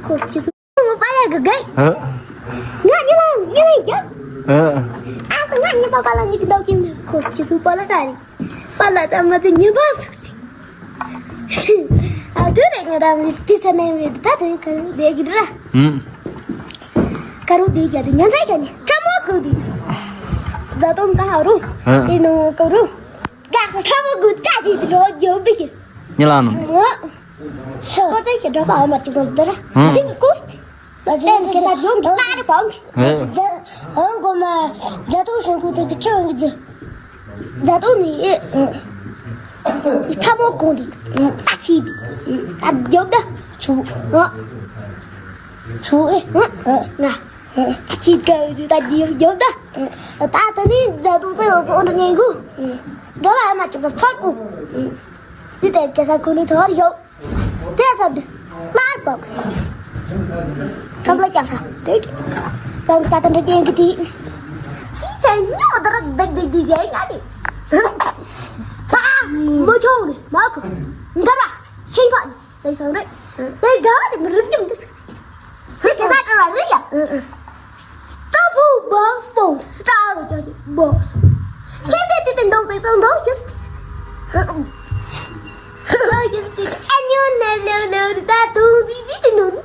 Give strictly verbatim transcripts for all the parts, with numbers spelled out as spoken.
ཁོ་ཁྱི་སུ་མོ་པ་ལ་གི་གི། ཨ། ང་ཉི་ལ་ཉི་ལ་ཡ། ཨ། ཨ་ས་ང་ཉི་པ་པ་ལ་ཉི་གི་འདོག་གི་མི་ཁོ་ཁྱི་སུ་པ་ལ་ས་རི། པ་ལ་ད་མ་དེ་ཉི་པ་སུ་སི། ཨ་དུ་རེ་ཉི་ར་མི་སྟི་ས་ནེ་མི་ད་དེ་ག་རུ་དེ་གི་ར། ཨུམ། ག་རུ་དེ་ག་དེ་ཉན་ཚ་ག་ནི་ཁྲ་མོ་གི་དེ། ཛ་དོང་ག་ཧ་རུ། ཨ། དེ་ནོ་ག་རུ། ག་ས་ཁྲ་མོ་གི་ད་དེ་དེ་རོ་རྒྱོ་བི་གི། ཉི་ལ་ནོ། ཨ། ཤོ་ཏེ་ཤེ་འགྲོ་པ་ཨ་མ་ཅིག་ལོ་དེ་ར། ཧུམ། དེ་ནི་ཀུས་ཏེ། ལ་ཏེ་ནི་ཁེ་ས་ཡོང་གི་ལ་རེ་པང་། ཧེ། ཨང་གོ་མ་ཛ་དུ་ཤོ་གུ་ཏེ་གི་ཆོ་ཡོང་གི་ཛ་དུ་ནི་ཨེ། ཁྲ་མོ་གོང་དེ་ཨ་ཆི་དེ་ཨ་རྒྱོབ་ད་ཆུ་ཨ་ཆུ་ཨེ་ང་ཨ་ཆི་ག་ད་རྒྱོབ་ད་ད་ད་ནི་ཛ་དུ་ཙེ་ཡོ་གོ་འདྲ་ཉན་གུ་འགྲོ་བ་ཨ་མ་ཅིག་ཚར་གུ། དེ་ལྟར་སྐྱེ་ས་ཁོ་ནི་ཐོར་ཡོད། དེ་ཚར་དུ་སླར་བབས། ཁྲོམ་ལ་ཀྱང་ས་རེད། ཀྱང་ཀྱང་ཏན་ཏན་ཀྱང་གི་དེ། ཅི་ཚེ་ཉོ་དར་བདག་བདག་གི་གའི་ང་རེད། ད་མོ་ཆུང་རེད་མ་གོ། འགར་བ་ཤིང་ཕག་ནི་ཚེ་སང་རེད། དེ་དགའ་བ་དེ་མི་རིགས་ཀྱང་འདུག་དེ་ག་ས་བྲལ་བ་རེད་ཡ། ཏྲ་ཕུ་བག་སྤོང་སྟ་རུ་ཅག་གི་བག་སོ། ཤེས་པའི་དེ་དེ་འདོག་ཙེ་ཙང་འདོག་ཤེས། འདོག་ཤེས་དེ་ཨ་ཉོ་ནེ་ལེའུ་ལེའུ་རི་ད་དུང་དི་སི་དེ་ནོ་ནི།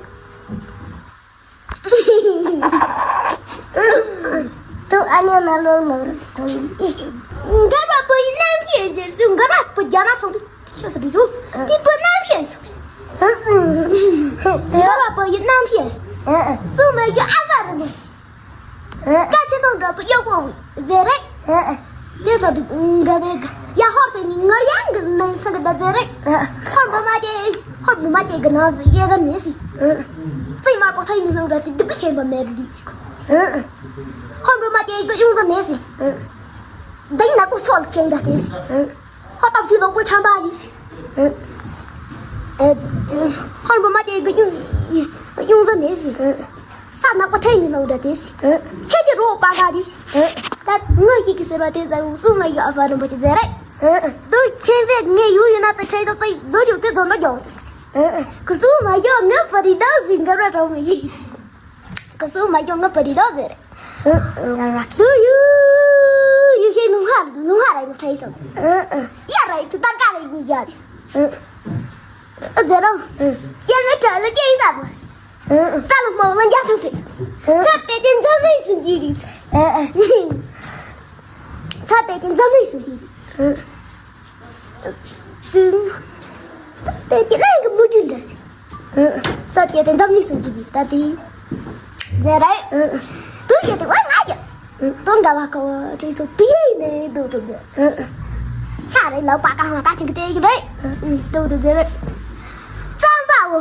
དུ་ཨ་ཉོ་ནེ་ལེའུ་ལེའུ་རི་དུང་། འགར་བ་པོ་ཡི་རྣམ་ཤེས་འགྱུར་སུ་འགར་བ་པོ་རྒྱ་ན་སོང་དུ། ཤེས་སུ་བི་སུ། དེ་པོ་རྣམ་ཤེས་སུ། ཡོ་ར་པོ་ཡི་རྣམ་ཤེས། སུ་མ་གི་ཨ་ལ་རི་མོ་ཆེ། ཀ་ཆེ་སོང་འགྲོ་པོ་ཡོ་གོ་ཟེ་རེད། དེ་ཚོ་དུ་འགའ་བའི་ཡ་ཧོར་དེ་ནི་ངར་ཡང་གི་ནང་སང་གི་ད་ཟེ་རེད། ཧོར་བུ་མ་ཅེ་ཧོར་བུ་མ་ཅེ་གི་ནང་ཟི་ཡེ་ཟ་མེད་སི། ཙི་མར་པོ་ཐའི་མི་ལོ་ར་དེ་དུ་གི་ཤེས་པ་མེད་རི་སི་ཁོ། ཧོར་བུ་མ་ཅེ་གི་ཡོང་ཟ་མེད་སི། དེ་ནག་པོ་སོལ་ཆེན་ད་དེ་སི། ཧོ་སྟོབས་ཤིག་ལོག་པའི་ཁྲམ་པ་རེད། ཧོར་མོ་མ་ཅེ་གི་ཡུང་ཡུང་ཟ་མེད་སི། ས་ནག་པ་ཐེ་ནི་ལོག་ད་དེ་སི། ཁྱེད་ཀྱི་རོ་པ་ག་རེད། ད་ངོ་ཤེས་ཀྱི་ཟེར་བ་དེ་ཟ་སུ་མ་ཡོད་ཨ་ཕ་རིན་པོ་ཆེ་ཟེར་རེད། དུ་ཁྱེད་ཟེར་ངས་ཡུ་ཡུ་ན་ད་ཁྲེ་ད་ཚེ་རྫོ་རྒྱུག་དེ་རྫོ་འདྲ་རྒྱོག་ཟེར། ཁུ་སུ་མ་ཡོད་ངས་པ་རི་ད་ཟིན་ག་ར་ར་མ་ཡིན། ཀ་སུ་མ་ཡོང་ང་པ་རི་རོ་ཟེར། ང་ར་ཁྱི། ཡུ་ཡུ་ཡུ་ཤེས་ལུང་ཧ་ལུང་ཧ་ར་ཡོང་ཐའི་སོང་། ཡ་ར་ཡི་ཐུ་ཏར་ཀ་ར་ཡི་ཡ་རེ། ཨ་ཟེར་རོ། ཡ་ང་གྲ་ལ་ཀྱེ་ཡི་ད་མ། ད་ལ་མོ་ང་འཇའ་ཐུག་ཐུག་ཚ་དེ་དེ་འཛམ་གླིང་སུ་འཇིག་རིགས། ཚ་དེ་དེ་འཛམ་གླིང་སུ་འཇིག་རིགས། དེ་གི་ལན་གི་མུ་ཏིག་འདྲ་ཟེར། ཙག་སྐྱེས་དེ་འཛམ་གླིང་སུ་འགྱུར་ཟེར་ཏེ། ཟེར་རེད། དུ་ཡོད་དེ་ཝ་ང་ཡོད། དོན་དགའ་བ་ཁོ་བོ་ཁྲིད་སོ་པི་ནས་འདུག་འདུག་གི། ཤ་རེད་ལོ་པ་ཀ་ཧ་ད་ཅིག་དེ་གི་རེད། འདུག་འདུག་གི་རེད། རྩམ་པ་བོ།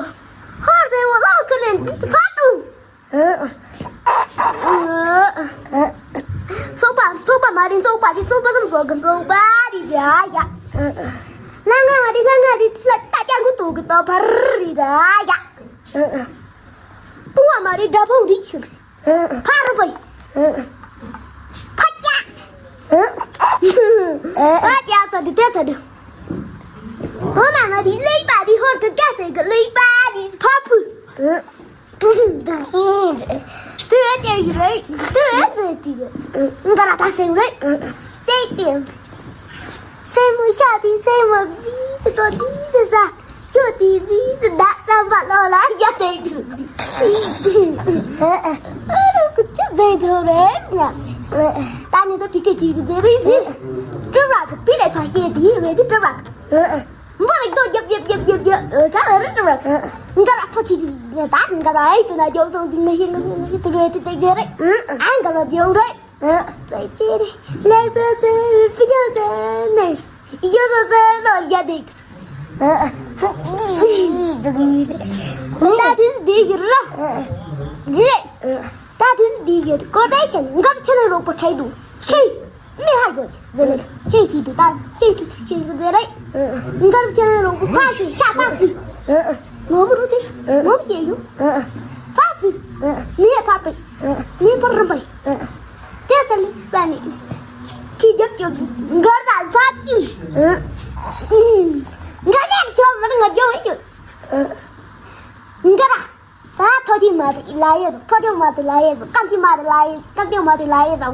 ཧོར་ཟེར་བོ་ལོ་ཁི་ལན་ཏི་ཕ་ཏུ། ཚོགས་པ་ཚོགས་པ་མ་རེད་ཚོགས་པ་རེད་ཚོགས་པ་ཙམ་ཚོགས་གི་ཚོགས་པ་རེད་ཡ་ཡ། ལྷ་ང་མ་རེད་ལྷ་ང་རེད་ལྷ་ད་ཀྱང་གུ་ཏོ་གི་ཏོ་ཕར་རེད་ཡ་ཡ། ཏུང་བ་མ་རེད་དགྲ་ཕུང་རེད་ཤུགས། ཕ་རུ་པའི། ཕ་ཀྱ། ཕ་ཀྱ་ཚ་དུ་དེ་ཚ་དུ། ཧོ་མ་མ་རེད་ལེགས་པ་རེད་ཧོར་གི་ཀ་ཟེར་གི་ལེགས་པ་རེད་ཕ་ཕུ། དུ་ཞིང་དུ་ཞིང་རེད། དུ་ཨེ་ཅེ་ཡི་རེད། དུ་ཨེ་ཟེར་ཏི་རེད། འགའ་ར་ད་སེང་རེད། ཙེ་ཏེ། སེན་མོ་ཤ་དེ་སེན་མོ་ཟིག་ཟིག་གོ་ཟིག་ཟིག་ཟ། ཤོ་དེ་ཟིག་ཟིག་ད་རྩམ་པ་ལོ་ལ་ཡ་དེ་ཟིག་ཟིག་ཨ་རུ་ཀུ་ཅི་ཟེ་ཐོ་རེ་ན། ད་ནི་ད་ཕི་ཀ་ཅི་གི་ཟེ་རེ་ཟིག་ཀྲི་ར་གི་པི་རེ་ཕ་ཤེ་དེ་བེ་དེ་ཀྲི་ར་གི། འབུ་རེ་དོ་རྒྱབ་རྒྱབ་རྒྱབ་རྒྱབ་རྒྱབ་ཨ་ཀ་ར་རི་ཀྲི་ར་གི། འགའ་ར་ཐོ་ཆི་དེ་ད་འགའ་ར་ཨེ་དེ་ན་རྒྱོག་དང་དེ་ན་ཤེ་ན་ཤེ་ན་ཤེ་དེ་རེ་དེ་དེ་རེ། ཨ་འགའ་ར་རྒྱོག་རེ། ལེགས་ཏེ་ལེགས་ཏེ་ཏེ་པི་ཅོ་ཏེ་ནེ་ཡོ་ཏེ་ཏེ་ལོ་ཡ་ཏེ། ད་དུས་འདི་གི་ར། འདི་རེད། ད་དུས་འདི་གི་གོ་ཏེ་ཁྱེད་ནི་འགབ་ཁྱེད་ནི་རོགས་པ་ཁྲལ་འདུག་ཤེས། མི་ཧ་གོ་ཅི་ཟེར་ནས་ཤེས་ཀྱི་འདུག་ད་ཤེས་ཀྱི་ཤེས་ཀྱི་ཟེར་རེད། འགབ་ཁྱེད་ནི་རོགས་པ་ཕ་ཤི་ཤ་ཕ་སི། ངོ་བོ་རུ་ཏེ་ངོ་བོ་ཤེས་ཡོང་། ཕ་སི། མི་ཡ་ཕ་པེ། ནི་པར་རིམ་པ་ཡི། དེ་ཚེ་ལི་པ་ནི། ཁྱི་རྒྱབ་ཀྱོ་གི་མགར་དང་ཕ་ཀི། མགར་ནས་ཁྱོད་མར་ང་རྒྱོ་བས་ཀྱོ། མགར་ར། ད་ ཐོག་ཐོག་མ་དེ་ལ་ཡེ་ཟོ། ཐོག་ཐོག་མ་དེ་ལ་ཡེ་ཟོ། སྐམ་ཐོག་མ་དེ་ལ་ཡེ་ཟོ། སྐམ་ཐོག་མ་དེ་ལ་ཡེ་ཟོ།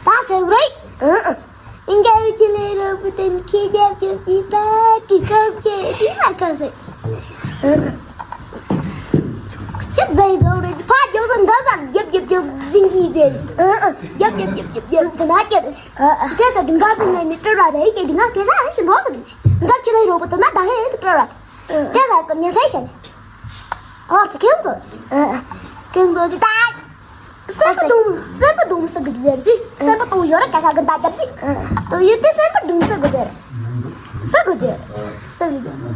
ད་ཟེར་རེད། ཨ་ཨ། ཨིན་ག་རི་ཅི་ལེ་རོ་བུ་ཏན་ཁྱེད་རྒྱབ་ཀྱོག་ཅི་ད་ཀི་ཀབ་ཁྱེད་ཅི་མ་ཁར་ཟེར། ཨ་ཨ། ཅི་ཟེར་ཟོ་རེད། ཕ་རྒྱབ་ཟོ་འགའ་ཟ་རྒྱབ་རྒྱབ་རྒྱབ་འཛིན་གྱི་ཟེར། ཨ་ཨ། རྒྱབ་རྒྱབ་རྒྱབ་རྒྱབ་རྒྱབ་དེ་ན་ཁྱེད་རེད། ཨ་ཨ། དེ་ཚ་དུང་ག་ཟིན་ནས་ནི་སྤྲོད་ར་རེད་ཁྱེད་དེ་ན་དེ་ཚ་ཧེ་ཞིག་འགྲོ་ཟེར་རེད། འགའ་ཁྱེད་ལེ་རོ་བུ་དེ་ན་ད་ཧེ་ཧེ་སྤྲོད་ར། དེ་ལ་ཀུན་ཉན་ཚད་བྱས་ནས། ཨོ་ཙི་ཁྱེད་ཚོ། ཨ་ཨ། ཁྱེད་ཚོ་དེ་ད། སེར་པོ་དུང་སེར་པོ་དུང་སེ་གི་ཟེར་སི། སེར་པོ་དུང་ཡོད་ར་ག་ས་གི་ད་གབ་ཅི། ཨ་ཨ། དུ་ཡོད་དེ་སེར་པོ་དུང་སེ་གི་ཟེར། སེ་གི་ཟེར། སེ་གི་ཟེར།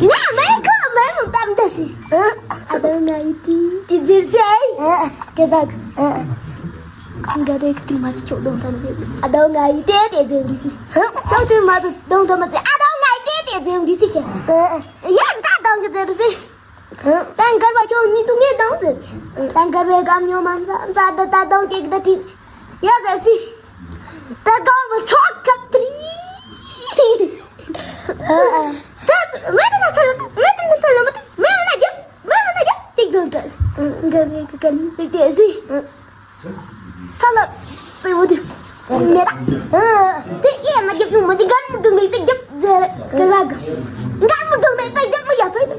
ང་མེ་ཁོ་མེ་མོ་དམ་ད་སི། ཨ་ཨ། ཨ་དོ་ང་ཡི་ཏི་ཏི་ཟེར་སི། ཨ་ཨ། ག་ས་གི། ཨ་ཨ། ག་རེ་ཀི་ཏི་མ་ཅི་ཁྱོད་དུང་ཐམ་ཟེར། ཨ་དོ་ང་ཡི་ཏི་ཏི་ཟེར་འདི་སི། ཁྱོད་དུང་མ་དུང་ཐམ་ཟེར། ཨ་དོ་ང་ཡི་ཏི་ཏི་ཟེར་འདི་སི་ཁྱེད། ཨ་ཨ། ཡ་ད་དུང་གི་ཟེར་སི། ད་མགར་བ་ཁྱོད་གཉིས་དུ་ངས་དང་ཟེར། ད་མགར་བའི་སྒམ་ཉོ་མ་མཛའ་མཛའ་ད་ད་དང་ཅིག་ད་ཁྲིད། ཡ་ཟེར་སི། ད་སྒམ་བུ་ཁྲོག་ཁབ་ཏྲི། ད་མེ་ད་ན་ཐལ་མེ་ད་ན་ཐལ་མེ་ད་མེ་ན་རྒྱབ་མེ་ན་རྒྱབ་ཅིག་ཟེར་ད། མགར་བའི་གི་ག་ནི་ཅིག་དེ་སི། ཚ་ལ་ཙེ་བོ་དེ་མེ་ར། དེ་ཡེ་མ་རྒྱབ་ཡོང་མ་ཅི་མགར་མོ་དུང་ནས་ཏེ་རྒྱབ་ཟེར་ག་ལ་ག་མགར་མོ་དུང་ནས་ཏེ་རྒྱབ་མོ་ཡ་ཕེ། དུང་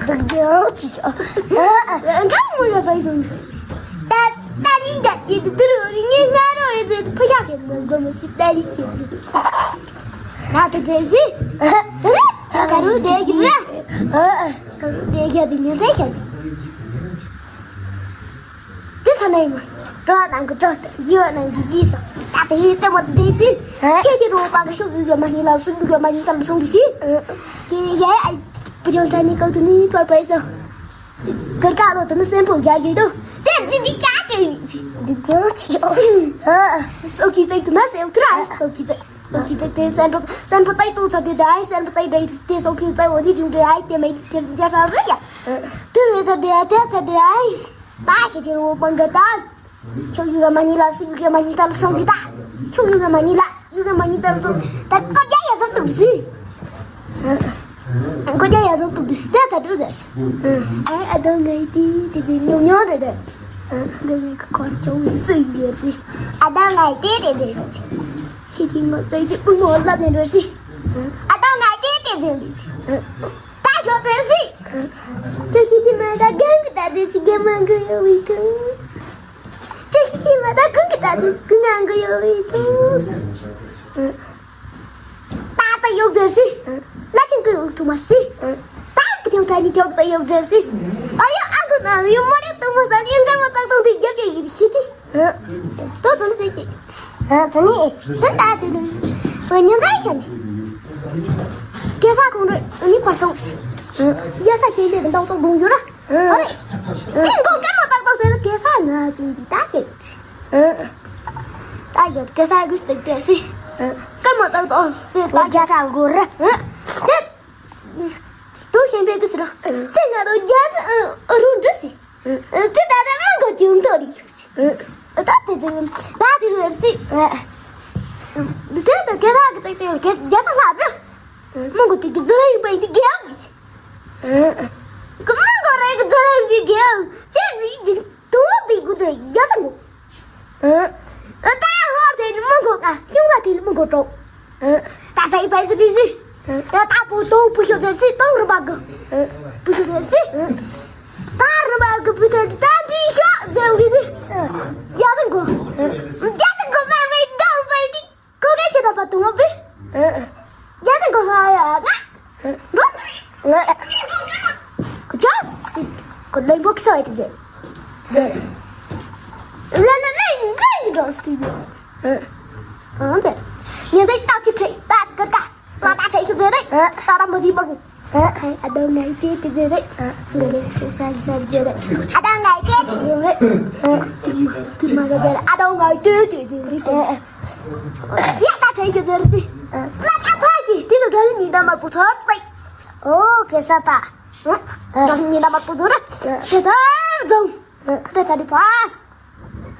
རྒྱབ་ཅི་ཅོ། མགར་མོ་ཡ་ཕེ་སོང་། ད་ད་རིང་ག་ཅི་དུ་དུ་རུ་རིང་ངེ་ང་རོ་ཡེ་དུ་ཕ་ཡ་གེ་མགར་མོ་སི་ད་རིང་ཅི་དུ། ང་དུ་དེ་སི། དེ་རེད་ཅི་ག་རུ་དེ་ཡི་ར། ག་རུ་དེ་ཡ་དུ་ཉན་ཚེ་ཤ། དེ་ཚ་ནས་མ། གྲོགས་དང་གི་གྲོགས་དང་ཡིད་འོང་ནང་གི་ཡིད་སོ། ད་དེ་ཡིད་ཙེ་མོ་དེ་སི། ཧེ། ཁྱེད་ཀྱི་རོགས་པ་གི་ཤུགས་ཡོད་མ་ཉིད་ལ་སུ་ཡོད་མ་ཉིད་ཙམ་སོང་དུ་སི། ཁྱེད་ཡ་ཨ་བུ་ཆུང་ད་ནི་ཀོ་དུ་ནི་ཕར་པའི་སོ། གར་ཀ་ལོ་དུ་ནི་སེམས་པོ་རྒྱ་ཡོད་དོ། དེ་དེ་དེ་ཀྱ་ཀྱ་ཡིན་སི། དེ་ཀྱ་ཀྱ། སོ་ཁྱི་ཙེ་དུ་ན་སེ་ཐུ་ར་སོ་ཁྱི་ཙེ། སོ་ཁྱི་ཙེ་དེ་སེམས་པོ་སེམས་པོ་ཏའི་ཏུ་ཚ་དེ་དེ་ཨའི་སེམས་པོ་ཏའི་རེད་དེ་སོ་ཁྱི་ཙེ་འོ་དེ་རིང་དེ་ཨའི་དེ་མེད་དེ་རྒྱ་ས་རེད་ཡ། དེ་རེད་ཚ་དེ་ཨ་དེ་ཚ་དེ་ཨའི། ད་ཤི་དེ་རུ་པང་ག་ད། ཁྱོད་ཡུ་ག་མ་ཉི་ལ་སུ་ཡུ་ག་མ་ཉི་ད་ལ་སོང་གི་ད། ཁྱོད་ཡུ་ག་མ་ཉི་ལ་ཡུ་ག་མ་ཉི་ད་ལ་སོང་། ད་ཀོ་རྒྱ་ཡ་ཟོ་ཏུག་ཟི། ཀོ་རྒྱ་ཡ་ཟོ་ཏུག་ཟི་དེ་ཚ་དུ་ཟེར། ཨེ་ཨ་དོ་ངའི་ཏི་ཏི་ཏི་ཉོ་ཉོ་རེད་དེ། འདི་ངའི་ཁ་ཁོར་ཅོ་ཡི་སུ་ཡི་ཟེར་སི། ཨ་དོ་ངའི་ཏི་ཏི་ཏི་ཟེར་སི། ཤི་ཏི་ངོ་ཙེ་ཏི་ཨུ་མོ་ལབ་ནས་རེད་སི། ཨ་དོ་ངའི་ཏི་ཏི་ཏི་ཟེར་སི། ད་ཤོག་ཟེར་སི། ཁྱོད་ཤི་ཏི་མ་ད་གང་གི་ད་དེ་ཅི་གེ་མང་གི་ཡོད་བི་ཁུ། ཁྱོད་ཤི་ཁྱི་མ་ད་གང་གི་ད་དུས་ཀུན་ངང་གི་ཡོད་ཡིན་དུས། ད་ད་ཡོད་ཟེར་སི། བླ་ཆེན་གི་ཡོད་ཐུབ་མ་སི། ད་གི་ཐེའུ་ཐ་ནི་ཁྱོད་ད་ཡོད་ཟེར་སི། ཨ་ཡོ་ཨ་གི་ན་ཡོད་མ་རེད་དུ་མ་ས་ཡོད་མགར་མ་ཏག་ཏག་དེ་རྒྱབ་ཀྱི་ཡིན་ཤི་ཏི། ད་དུང་སི་ཀྱི། ད་ནི་ད་ད་དེ་ནི་ཉན་ཚ་ཤ་ནི། སྐལ་ས་ཁོང་རེ་ནི་ཕར་སོང་། སྐལ་ས་ཁྱེད་ལས་འདང་ཚོགས་འགྲོ་ཡོད་ར། ཨ་རེ། དེ་མགོ་སྐར་མ་ཏག་ཏག་ཟེར་ན་གེ་ས་ང་ཅུང་འདི་ལྟ་ཀྱེ། ད་ཡོད་གེ་ས་གུས་ཏེ་དེར་སི། སྐར་མ་ཏག་ཏག་ཟེར་ད་རྒྱ་ཚ་མགོ་ར། དེ། དུ་ཤེས་པའི་གུས་ར། ཚེ་ང་དོ་རྒྱ་ཚ་རུ་འདྲི་སི། དེ་ད་ད་མ་གོ་ཅུང་ཏོ་རིག་སི། ད་དེ་དེ་ད་དེ་རེད་སི། དེ་ད་གེ་ས་གི་ཏེ་དེ་གེ་རྒྱ་ཚ་ལ་ར། མ་གོ་དེ་གི་ཛ་ཡི་པའི་དེ་གེ་ཨ་གི་སི། ཀུན་མང་གོ་རེ་གི་ཛ་ཡི་གི་གེ་ཨ་ཅེ་ཟི་དུ་བི་གུ་དེ་རྒྱ་ཚ་མགོ། ཨ། ད་ཧོར་དེ་ནི་མི་གོ་ཀ་ཅུང་ལ་དེ་ནི་མི་གོ་གྲོགས། ཨ། ད་ད་ཡི་ཕན་ཚུན་སི། ཨ། ད་ད་པོ་ཏོ་པུ་ཤོ་དེ་སི་ཏོ་རུ་བ་གི། ཨ། པུ་ཤོ་དེ་སི། ཨ། ད་རུ་བ་གི་པུ་ཤོ་ད་པི་ཤོ་དེ་རུ་སི། ཨ། རྒྱ་ཚ་མགོ། ཨ། རྒྱ་ཚ་མགོ་མ་བའི་ད་བའི་དི་ཀོ་གེ་ཤེ་ད་པ་ཏུ་མ་བི། ཨ། རྒྱ་ཚ་མགོ་ཧ་ཡ་ང་། རོ། ཅོ་སི་ཀོ་ལེན་བོ་ཁི་སོ་ཡ་ཏི་ཇེ། ལེ་ལེ་ལེ་ལེ་རོ་སི་ཏི་ཇེ། ཨང་ཏེ། ཉེ་ཏེ་ཏ་ཅི་ཁྲེ་ཏ་ཀ་ཀ། ལ་ཏ་ཁྲེ་ཁི་ཛེ་རེ། ཏ་ཏ་མོ་ཟི་པར་ཧུ། ཨ་དོ་ངའི་ཏི་ཏི་ཛེ་རེ། ལེ་ལེ་ཆུ་ས་ཟི་ས་ཛེ་རེ། ཨ་དོ་ངའི་ཏི་ཏི་ཛེ་རེ། ཏི་མ་ཏི་མ་ཛེ་རེ། ཨ་དོ་ངའི་ཏི་ཏི་ཛེ་རེ། ཡ་ད་ཁྲེ་ཁྱེད་ཟེར་སི། ལ་ད་ཕ་ཞི་དེ་ནི་འགྲོ་ཡི་ཉི་ཟླ་དམར་པོ་ཚོར་ཚེ། ཨོ་གེ་ས་ད། འགྲོ་ཡི་ཉི་ཟླ་དམར་པོ་ཚོར་དེ་ཚར་རྫོང་། དེ་ཚར་དི་ཕ།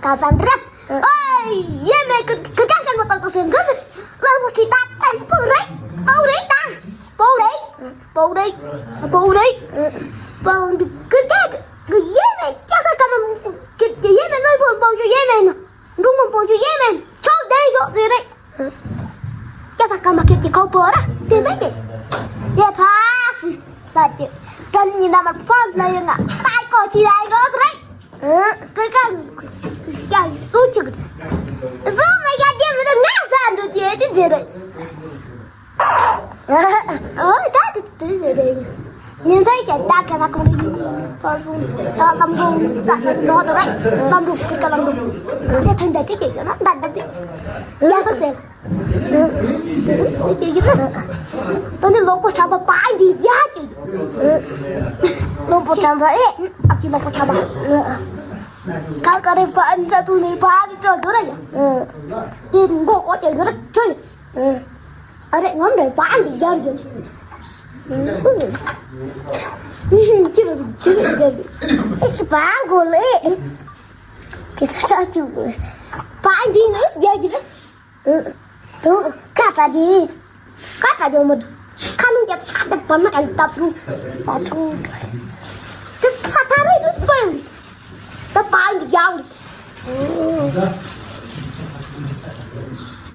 ད་ཙམ་རེད། ཨོ་ཡེ་མེ་ཀི་ཀི་ཀ་ཀ་མོ་ཏག་ཏག་སེང་གི་ལ་མོ་ཀི་ད་ད་པོ་རེད། པོ་རེད་ད། པོ་རེད། པོ་རེད། པོ་རེད། པང་འདི་ཀིར་ཀ་གི་ཡེ་མེད་སྐྱ་ས་ཀ་མ་ཀིར་གི་ཡེ་མེད་ལོས་པོར་པང་གི་ཡེ་མེད་ན་འབྲུག་མོ་པང་གི་ཡེ་མེད་ཆོག་ལྡན་ཤོག་ཟེར་རེད། སྐྱ་ས་ཀ་མ་ཀིར་གི་ཁོ་པོ་ར་དེ་མེད་དེ་ཡེ་ཐ་སི་ས་ཀི་ཏན་ཉི་ན་མར་ཕོ་ལ་ཡོད་ན་ཏའི་ཀོ་ཅི་ལ་ཡོད་རེད། ཀིར་ཀ་ཡ་སུ་ཅིག་སུ་མ་ཡ་དེ་མི་དེ་ང་ས་འགྲོ་ཅེས་ཅི་ཟེར་རེད། ཨོ་ད་དེ་དེ་རེད་རེད། ཉིན་མཚན་ཞིག་ད་ག་ན་ཁོང་རེ་ཡིན། ཕར་སོང་ད་ལམ་འགྲོ་རྩ་ས་འགྲོ་དོ་རེད། ལམ་འགྲོ་ཀི་ཀ་ལམ་འགྲོ་དེ་ཐོན་ད་དེ་ཀྱེ་ཡོད་ན་ད་ད་དེ་ཡ་ས་ཟེར། དེ་དེ་ཀྱེ་ཡོད་རེད། ད་ནི་ལོག་པོ་ཆགས་པ་པ་འདི་ཡ་ཀྱེ་ཡོད། ལོག་པོ་ཆགས་པ་རེད། ཨ་ཅི་ལོག་པོ་ཆགས་པ། ཀ་ཀ་རེ་པ་ཨན་ཏྲ་ཏུ་ནི་པ་འདི་འགྲོ་དོ་རེད་ཡ། དེ་མགོ་ཀོ་ཀྱེ་ཡོད་རེད་ཀྱེ་ཡོད། ཨ་རེ་ངམ་རེ་པ་འདི་རྒྱར་ཡོད། ཅི་རེད་ཅི་རེད་རྒྱར་ཡོད། ཨེ་ཅི་པ་གོ་ལེ། ཀེ་ས་ས་ཅི་གོ། པ་འདི་ནི་རྒྱར་ཡོད་རེད། དུ་ཁ་ས་ཅི། ཁ་ས་ཅི་མོ། ཁ་ནུ་རྒྱབ་ཁ་དེ་པ་མ་ཀ་ལི་ཏབ་སུ། ཏབ་སུ། དེ་ས་ཐ་རེད་དུ་སྤེ། ད་པ་འདི་རྒྱར་ཡོད།